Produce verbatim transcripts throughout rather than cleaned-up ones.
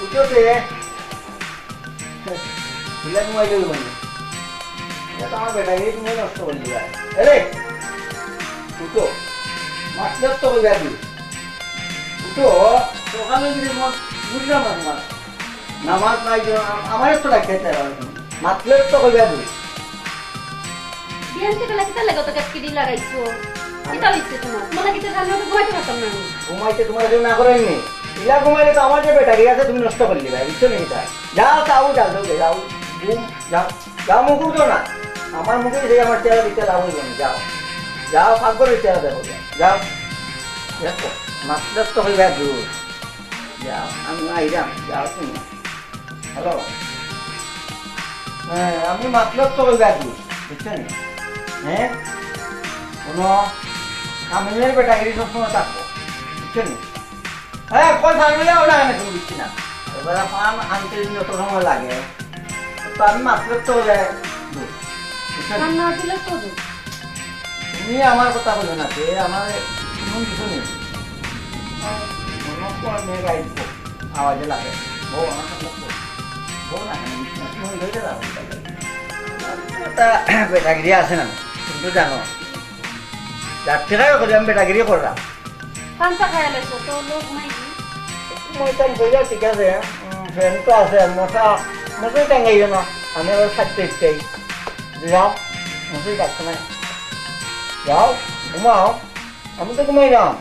উঠো তে। ইলা ঘুমাইলে অইবো নি? ইটা তো আমার বেটাগিরি তুমি নষ্ট করি দিবা। এরে, উঠো। মাতলে তো কইবা দি। উঠো। সকালে যদি তোমার বুঝলাম না তোমার। নামাজ নাই যে আম-, আমারে তো রাখতে চাই না তুমি। মাতলে তো কইবা দি। বিয়ান থেকে লাগি তাহলে গত কাজ কিডি লাগাইছো? কিতা অইছে তোমার? তোমার লাগি তো সামনে তো ঘুমাইতে পারতাম না আমি। ঘুমাইতে তোমার কেউ না করেননি। ইলা ঘুমাইলে তো আমার যে বেটাগিরি আছে তুমি নষ্ট করি দিবা, বুঝছো নি ইটা? যাও, যাও, যাও, যাও, যাও। ঘুম, যাও। যাও, মুখ উঠো না। আমার মুখে যে আমার চেহারা দেখতে লাভ অইবো না। যাও। যাও, পাকঘরের চেহারা দেখো, যাও। যাও। দেখো, মাতলে তো কইবা দি। যাও, আমি আইরাম। যাও তুমি। হ্যালো। হ্যাঁ, আমি মাতলে তো কইবা দি। বুঝছো নি? হ্যাঁ? কোনো কামের বেটাগিরি সবসময় থাকবো। বুঝছো নি? হ্যাঁ, কই ফালতু যাও না, আমি বুঝছি না। এবার পান আনতে যদি অত সময় লাগে, তো আমি মাতলে তো কইবা দি। বুঝছো নি? রান্না দিলে তো দে। তুমি আমার কথা বলো না, তে আমার এমন কিছু নেই। মনে কর মেয়ে গাইড কর, আওয়াজে লাগে। বউ আমার সাথে বউ। বউ না, কেন বুঝছি না, তুমি ধরে দাও। আমার তো একটা বেটাগিরি আছে না, তুমি তো জানো। যার ঠেকায় করি আমি বেটাগিরি করলাম। পান্তা খাইয়া লাইছো, তো লোক নাই কি? মইতাম কইরা ঠিক আছে, উম, ফ্যান তো আছে, মশা, মশারি টাঙাইও না, আমি আবার থাকতে চাই। যাও, মশারি ডাকতে নাই। যাও, ঘুমাও, আমি তো ঘুমাইলাম।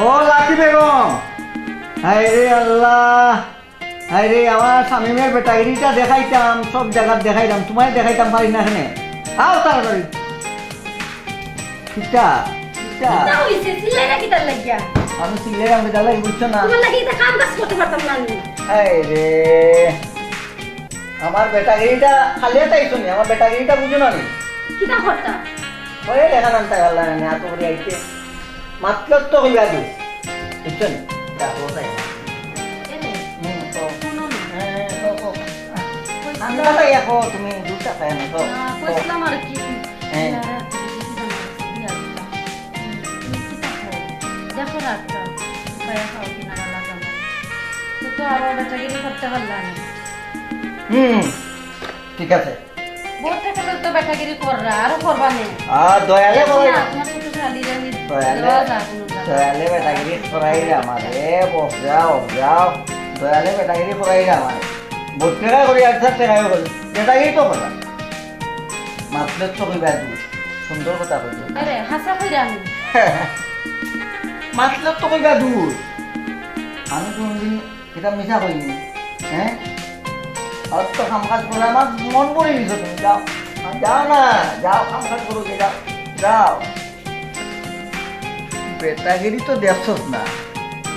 ও লাকি বেগম, হায় রে আল্লাহ, হায় রে, আমার শামিমের বেটাগিরিটা দেখাইতাম, সব জাগাত দেখাইতাম, তোমারে দেখাইতাম পারি না কেনে? আও তাড়াতাড়ি। কিতা? কিতা? কিতা অইছে? চিল্লাইরা কিতার লাগিয়া? আমি চিল্লাইরাম কিতার লাগি, বুঝছো না? তোমার লাগি ইতা কাম কাজ করতে পারতাম না আমি। হায় রে, আমার বেটাগিরিটা খালি এটাই শুনি, আমার বেটাগিরিটা বুঝো না নি? কিতা করতা? ওই দেখা নাম তাই আল্লাহ জানে, এত করে আইছে। মাতলে তো কইবা দি। বুঝছো নি? দেখো তাই। এরে, হুম, তো। শুনো না। হ্যাঁ, তো, তো। কইছিলাম। আমি কথা ইয়া কো, তুমি দুটা পায় না, তো। না, তো। কইছিলাম আর কি। হ্যাঁ। ইয়ারে, কি জানো, কি আর কি। তুমি কিতা কও? দেখো রাস্তা, উপায় খাও কিনা বালা জানো। তো, তো আরো বেটাগিরি করতে পারলা না। হুম, ঠিক আছে। বহুত টাকা তো বেটাগিরি কররা, আরো করবা নে। আ, দয়ালে দেখো করাই। না, তোমার ছোট শালিরে আমি দয়ালে, দেওয়া যায় কোনো জায়গা। দয়ালে বেটাগিরি করাইরা আমারে, বস যাও, যাও। দয়ালে বেটাগিরি করাইরা আমারে। বহুত টাকা করি, এক হাজার টাকাও করি। বেটাগিরি তো করা। মাতলে তো কইবা দি। সুন্দর কথা কইছো। আরে, হাছা কইরা আমি। মাতলে তো কইবা দি। আমি কোনদিন ইটা মিছা কইনি, হ্যাঁ? আর তো কাম কাজ করে আমার মন পড়ে গেছে তুমি, যাও। যাও না, যাও কাম কাজ করো, যাও, যাও। বেটাগিরি তো দেখছস না,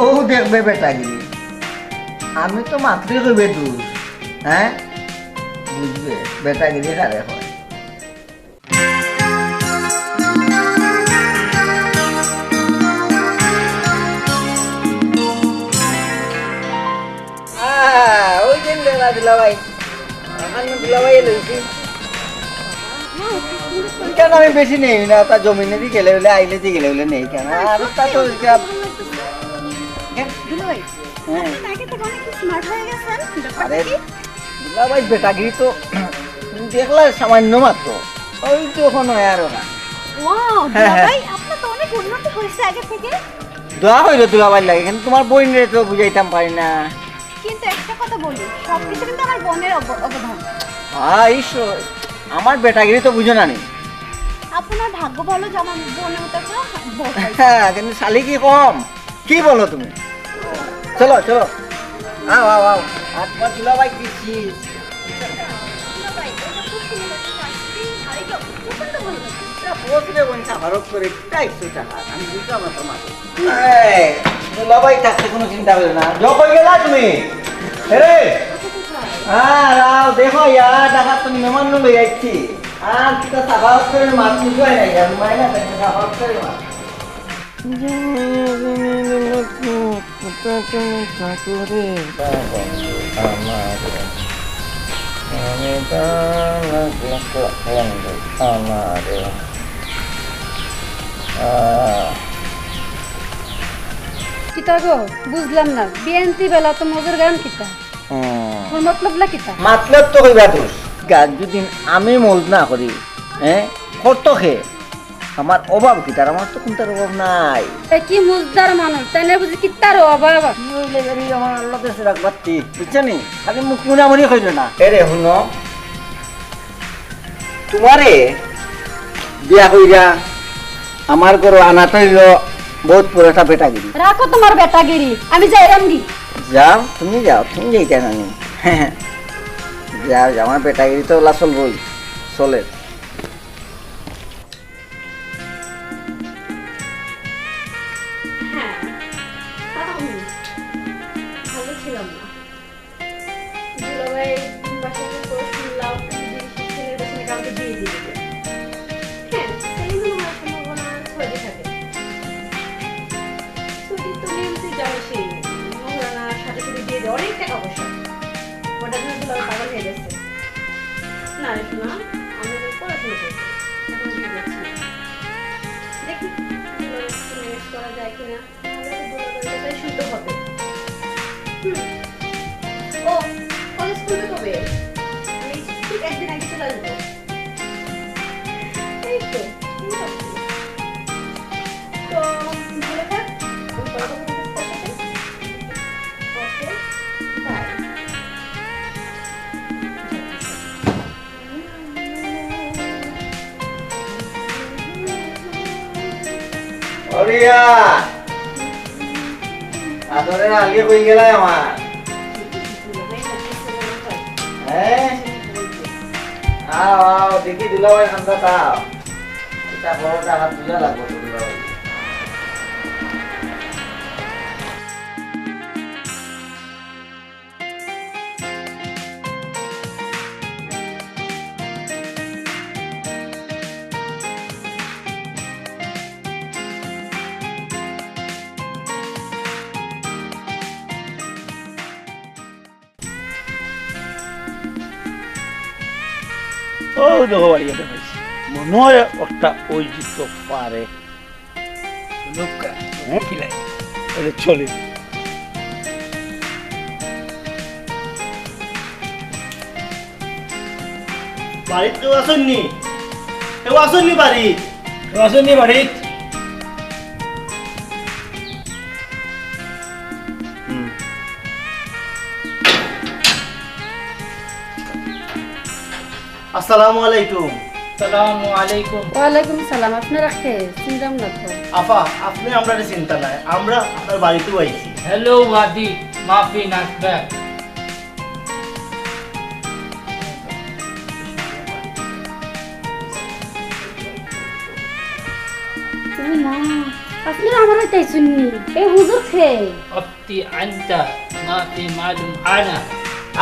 ও দেখবে বেটাগিরি। আমি তো মাতলে কইবে দি, হ্যাঁ? বুঝবে, বেটাগিরি কারে কয়। আহ, ওই যে লেলা দুলাভাই। আমার দুলাভাই লইছি। কেন আমি বেশি নেই না, তা জমিনে দি গেলে বলে, আইলে দি গেলে বলে নেই কেন? আর তা তো এটা দুলাভাই, হ্যাঁ। আপনি আগে থেকে অনেক স্মার্ট হয়ে গেছেন, ব্যাপারটা আরে, কি? দুলাভাই বেটাগিরি তো তুমি দেখলা সামান্য মাত্র, ওই তো এখন হয় আরো না। ওয়াও, হ্যাঁ, হ্যাঁ। দুলাভাই, আপনার তো অনেক উন্নতি হয়েছে আগে থেকে। দোয়া হইলো দুলাভাই লাগে, কিন্তু তোমার বোনরে তো বুঝাইতাম পারি না। কিন্তু একটা কথা বলি, সবকিছু কিন্তু আমার বোনের অব-, অবদান। হ্যাঁ, ঈশ্বর, আমার বেটাগিরি তো বুঝো না নি। আপনার ভাগ্য ভালো যে আমার বোনের মতো একটা বউ পাইছে। হ্যাঁ, কিন্তু শালি কি কম? কি বলো তুমি? চলো, চলো। আও, আও, আও। আর তোমার দুলাভাই কি চিজ? বসলে বোন সাফারক করে, কিতা ইচ্ছু চাহার? আমি বুঝতে পারতাম না। এই, দুলাভাই থাকতে কোনো চিন্তা করো না। যখন গেলা তুমি? এরে! আর আও, দেখো ইয়া, ঢাকাত তো মেহমান লই আইছি। আর কিতা সাবাস করে মাছ নিতে হয় না, ইয়া, মাইনা থেকে সাবাস করে মাছ। কিতা গো, বুঝলাম না, বিয়ান্তি বেলা তো মজুর গান কিতা? হুম। তোর মতলবলা কিতা? মতলব তো কইবা তুই। গাছ যদি আমি মজুর না করি, হ্যাঁ, করতো খে? আমার অভাব কিতার? আমার তো কুনটার অভাব নাই। এ কি মুজদার মানুষ, তাইলে বুঝি কিতার অভাব? কি হইলে বেরি আমার আল্লাহ দেশে রাখবার তি, বুঝছো নি? খালি মুখ মুনামুনি কইল না। এ রে, হুনো, তোমারে বিয়া কইরা আমার ঘরো আনাত অইল বহুত বড় একটা বেটাগিরি। রাখো তোমার বেটাগিরি, আমি যাইরাম গি। যাও, তুমি যাও, তুমি যাইতা না নি? যাও, যাও, আমার বেটাগিরি তো ওলা চলবই, চলে। হ্যাঁ, আমি ভালো ছিলাম না। দুলাভাই বাসা থেকে করে শুনলাম, বিদেশি ছেলের পেছনে কাউকে বিয়ে দিয়ে দিবে। হ্যাঁ, সেলিম হওয়ার সম্ভাবনা ছয়টি থাকে। ছয়টি তো নিয়মিত জানিসই, মহারানা সাথে সাথে বিয়ে দেয়, অনেক টাকা পয়সা। ওটার জন্য দুলাভাই পাগল হয়ে গেছে। না রে সোনা, আমরা তো পড়াশোনা করছি, এখন বিয়ে করছি না। দেখি দুলাভাই ম্যানেজ করা যায় কিনা। তাহলে তো দুলাভাইয়ের কথাই শুনতে হবে। হুম। ও, কলেজ খুলবে কবে? আমি ঠিক একদিন আগে চলে আসবো। এই তো, এই তো। তো, ভালো থাক। আমি পরে কথা বলবো তোর সাথে। ওকে, বাই। ওরিয়া, আদরে আলিয়ে কই গেলাই আমার? হ্যাঁ? আও, আও, দেখি দুলাভাই খান্দা তাও। এটা বড়টা হাত বুঝা লাগবো তো দুলাভাই। ও দেখো বাড়ি এটা পাইছি। মনে হয় একটা ওই জিত পারে। লোকটা, হ্যাঁ? কি লাগে? আরে চলে। বাড়িত কেউ আছইন নি? কেউ আছইন নি বাড়িত? কেউ আছইন নি বাড়িত? হুম। আসসালামু আলাইকুম। আসসালামু আলাইকুম। ওয়ালাইকুম সালাম। আপনারা কে? চিনলাম না তো। আফা, আপনে আমরারে চিনতা নায়। আমরা আপনার বাড়িত আইছি। হ্যালো ওয়াদি, মাফি নাসবাক। ও মা, আপনারা আমার বাড়িত আইছইন নি? এ হুজুর কে? আফতি আনতা মা ফি মালুম আনা।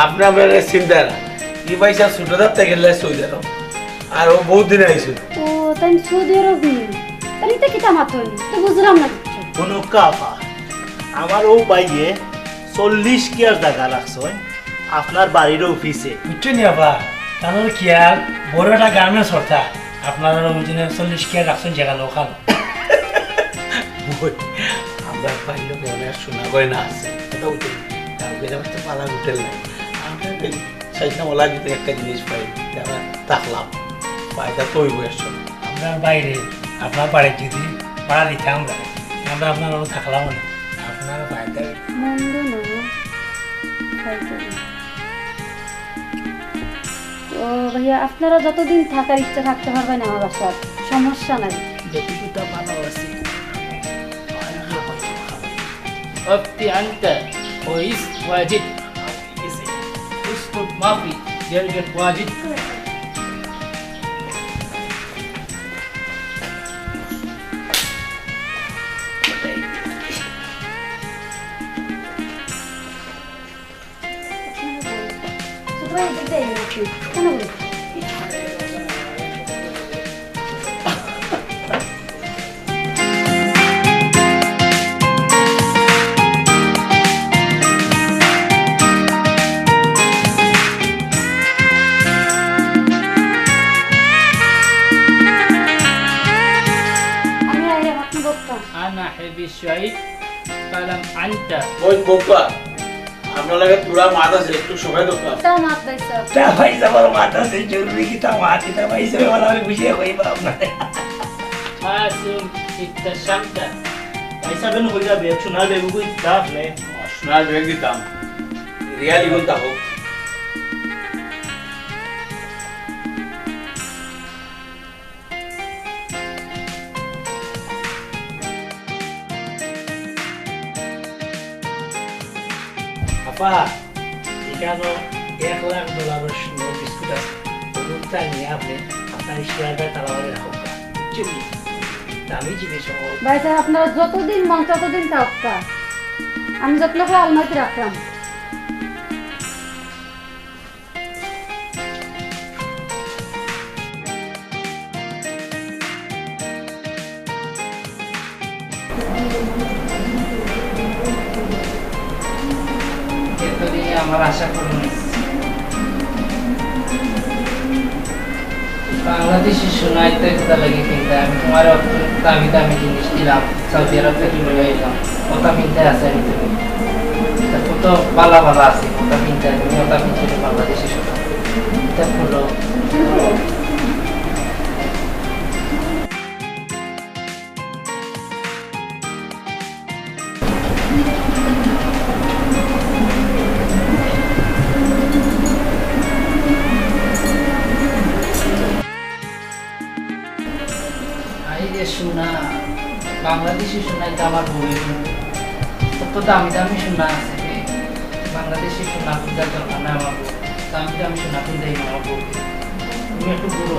আপনে আমরারে চিনতা না। ই ভাইসাব ছোট থাকতে গেলে সৌদি আরব। আর ও বহুত দিন আইছে। ও, তাইন সৌদি আরব নি? তাইন ইতা কিতা মাতইন? তো বুঝলাম না কিচ্ছু। হুনো আফা, আমার অউ ভাইয়ে চল্লিশ কিয়ার জাগা রাখছইন আপনার বাড়ির অউ পিছে। বুঝছো নি আফা? তানর কিয়ার বড় একটা গার্মেন্টস করতা। আপনারা অউ যে চল্লিশ কিয়ার রাখছইন জাগা অখান। ওই, আমরা পাইলে মনে আর সোনা গয়না আছে। কথা বুঝছেন? কারণ বেড়ে বাঁচতে পালা হোটেল নাই। আমরা এই সাইডে ওলা যদি একটা জিনিস পাই, তে আমরা থাকলাম। ফায়দা তো অইবো একশো। আমরা বাইরে, আপনার বাড়ি যদি ভাড়া দিতাম আমরা, আমরা আপনার অনো থাকলাম না। আপনার ফায়দা অইবো। মন্দ না, ফায়দা অইবো। ও ভাইয়া, আপনারা যতদিন থাকার ইচ্ছা থাকতে পারবেন আমার বাসাত, সমস্যা নাই। দেখি তো তা ভালো আছি। أنت كويس واجد. اسكت، ما في. جرجر واجد. ভাই, এদিকে আইন আপনি। কেন বলছেন? আমি আইলাম, আপনি বলতাম। আনা হেবি শহীদ, কালাম আনতা। ওই বোকা, আপনার লাগে তুরা মাত আছে, একটু সময় দরকার। তা মাত ভাই সাহেব। তা ভাই সাহেব, আমার মাত আছে, জরুরি কিতা মাত, কিতা ভাই সাহেব, আমার আমি বুঝিয়ে কইবা আপনারে। মাসুম, ইত্তা শান্তা। ভাই সাহেব, এনে কই যাবে? সোনার বেগুন কই দিতা আপনি? সোনার বেগুন দিতাম। রিয়ালি কোনটা হোক? আপা, এখানো এক লাখ ডলারর সোনার বিস্কুট আছে। ওগুনটা নিয়া আপনি আপনার শেয়ারটা তাড়াতাড়ি রাখুক। বুঝছেন নি? দামি জিনিস হবো। ভাই সাহেব, আপনারা যতদিন মন ততদিন থাকুক্কা। আমি যত্ন করে আলমারিতে রাখলাম। এতদিনে আমার আশা পূরণ হয়েছে। বাংলাদেশি সোনা ইত্যাদি কথা লাগে কিনতে, আমি তোমার অত দামি দামি জিনিস দিলাম, সৌদি আরব থেকে লই আইলাম, ওটা কিনতে আছে আমি তুমি। তা কত বালা বালা আছে, ওটা কিনতে তুমি, ওটা কিনতে বাংলাদেশি সোনা। এটা খুলো। এই যে সোনা, বাংলাদেশি সোনা, এটা আমার বউয়ের জন্য। কত দামি দামি সোনা আছে রে। বাংলাদেশি সোনা খোঁজার দরকার নাই আমার বউ। দামি দামি সোনা কিনতে হইবে আমার বউকে। তুমি একটু ঘুরো।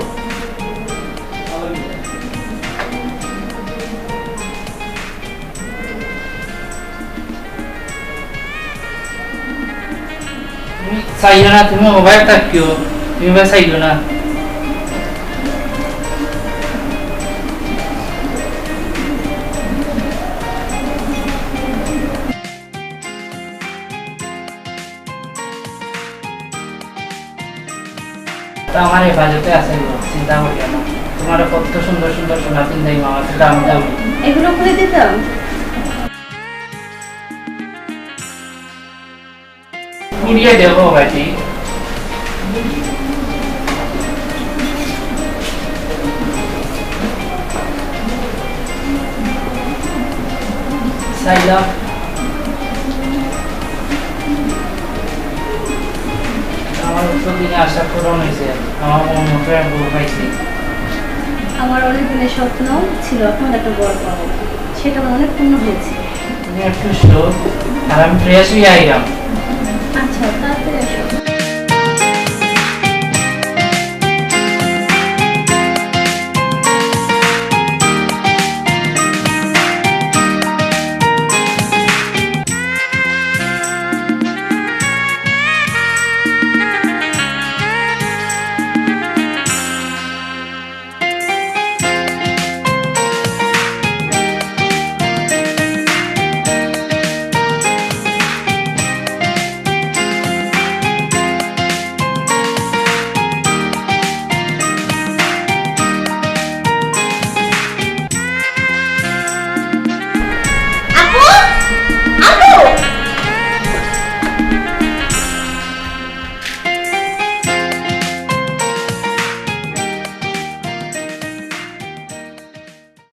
তুমি চাইও না, তুমি মোবাইল থাকিও, তুমি বা চাইও না। তা আমার হেফাজতে আছে গো, চিন্তা করিও না। তোমার কত সুন্দর সুন্দর সোনা পিন্দাই মামা, সেটা আমি দাও। এগুলো খুলে দিতাম। পুড়িয়ে দেবো বাটি। সাইলা। আমার উক্ত দিনে আশা পূরণ হয়েছে, আমার মন মতো এক বউ পাইছি। আমার অনেক দিনের স্বপ্ন ছিল আপনার একটা বড় পাবো, সেটা মনে পূর্ণ হয়েছে। তুমি একটু শো, আর আমি ফ্রেশ হয়ে আইলাম। আচ্ছা, তাড়াতাড়ি আসো।